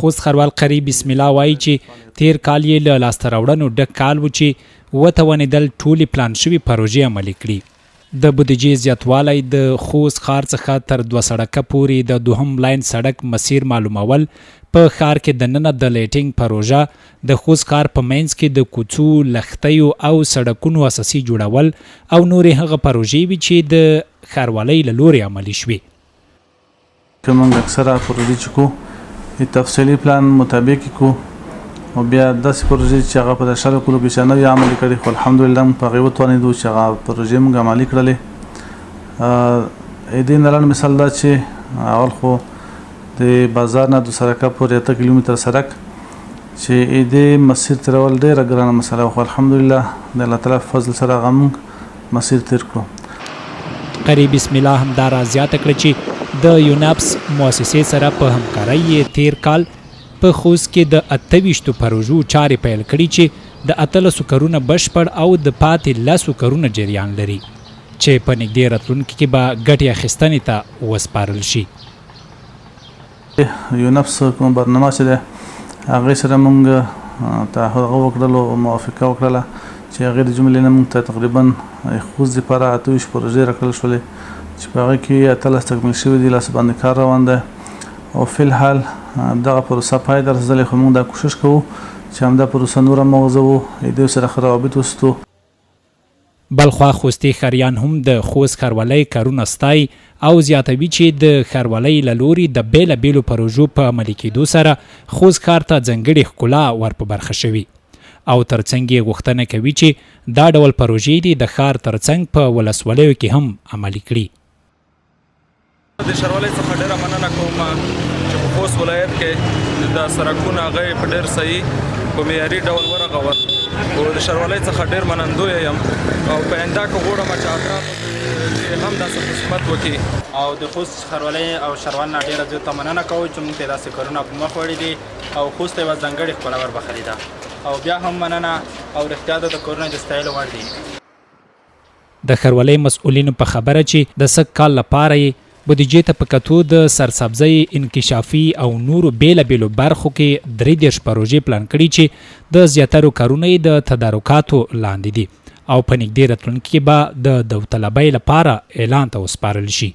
خوست ښاروال قري بسم الله وايي چې تېر کال یې له لاسته راوړنو ډک کال و چې وتوانېدل ټولې پلان شوې پروژې عملي کړي. د بودیجې زیاتوالی، د خوست ښار څخه تر دوسړکه پورې د دوهم لاین سړک مسیر معلومول، په ښار کې دننه د لیټینګ پروژه، د خوست ښار په منځ کې د کوڅو، لښتیو او سړکونو اساسي جوړول او نورې هغه پروژې وې چې د ښاروالۍ له لورې عملي شوې. که موږ اکثره پروژې چې کو د تفصیلي پلان مطابق یې کو او بیا داسې پروژې چې هغه په شلو کلو کې چا نه وي عملي کړې، خو الحمدلله موږ په هغې وتوانېدو چې هغه پروژې موږ عملي کړلې. دې نه لنډ مثال دا چې اول خو د بازار نه د سرکه پورې 8 کیلومتره سرک چې دې مسیر تېرول ډېره ګرانه مسله وه، خو الحمدلله د الله تعالی په فضل سره هغه موږ مسیر تېر کړو. قري بسم الله همدا راز زیاته کړه چې د یوناپس موسسې سره په همکارۍ یې تېر کال په خوست کې د 28 پروژو چارې پیل کړي چې د 18 کارونه بشپړ او د پاتې لسو کارونه جریان لري چې په نږدې راتلونکي کې به ګټې اخیستنې ته وسپارل شي. یونفس کومه برنامه چې ده هغې سره مونږ تعهد هغه وکړلو او موافقه وکړله چې هغې د جملې نه مونږ ته تقریبا خوست دپاره 28 پروژې راکړل شولې چې په هغې کې 18 تکمیل شوي دي، لاس باندې کار روان دی او فی الحال دغه پروسه پای ته رسېدلې، خو مونږ دا کوشش کوو چې همدا پروسه نوره هم وغځوو، دوی سره ښه روابط وساتو. بلخوا خوستي ښاریان هم د خوست ښاروالۍ کارونه ستايي او زیاتوي چې د ښاروالۍ له لوري د بېلا بېلو پروژو په عملي کېدو سره خوست ښار ته ځانګړې ښکلا ور په برخه شوې او تر څنګ یې غوښتنه کوي چې دا ډول پروژې دې د ښار تر څنګ په ولسوالیو کې هم عملي کړي. د ښاروالۍ څخه ډیره مننه کوم چې په خوست ولایت کې د سرکونه هغه په ډیر صحیح په معیاري ډول ورغول او د ښاروالۍ څخه ډیر منندوی یم او په آینده کې غواړم چې اطرافو کې هم داسې خدمت وکړي. او د خوست ښاروالۍ او ښاروال نه ډیره زیاته مننه کوو چې موږ ته داسې کارونه په مخ وړي دي او خوست ته یوه ځانګړې ښکلا وربخښلې ده او بیا هم مننه او رښتیا د کارونه د ستایلو وړ دي. د ښاروالۍ مسؤلینو په خبره چې د سږ کال لپاره یې بودیجې ته په کتو د سرسبزۍ، انکشافي او نورو بېلا بېلو برخو کې 33 پروژې پلان کړي چې د زیاترو کارونه یې د تدارکاتو لاندې دي او په نږدې راتلونکي کې به د داوطلبۍ لپاره اعلان ته وسپارل شي.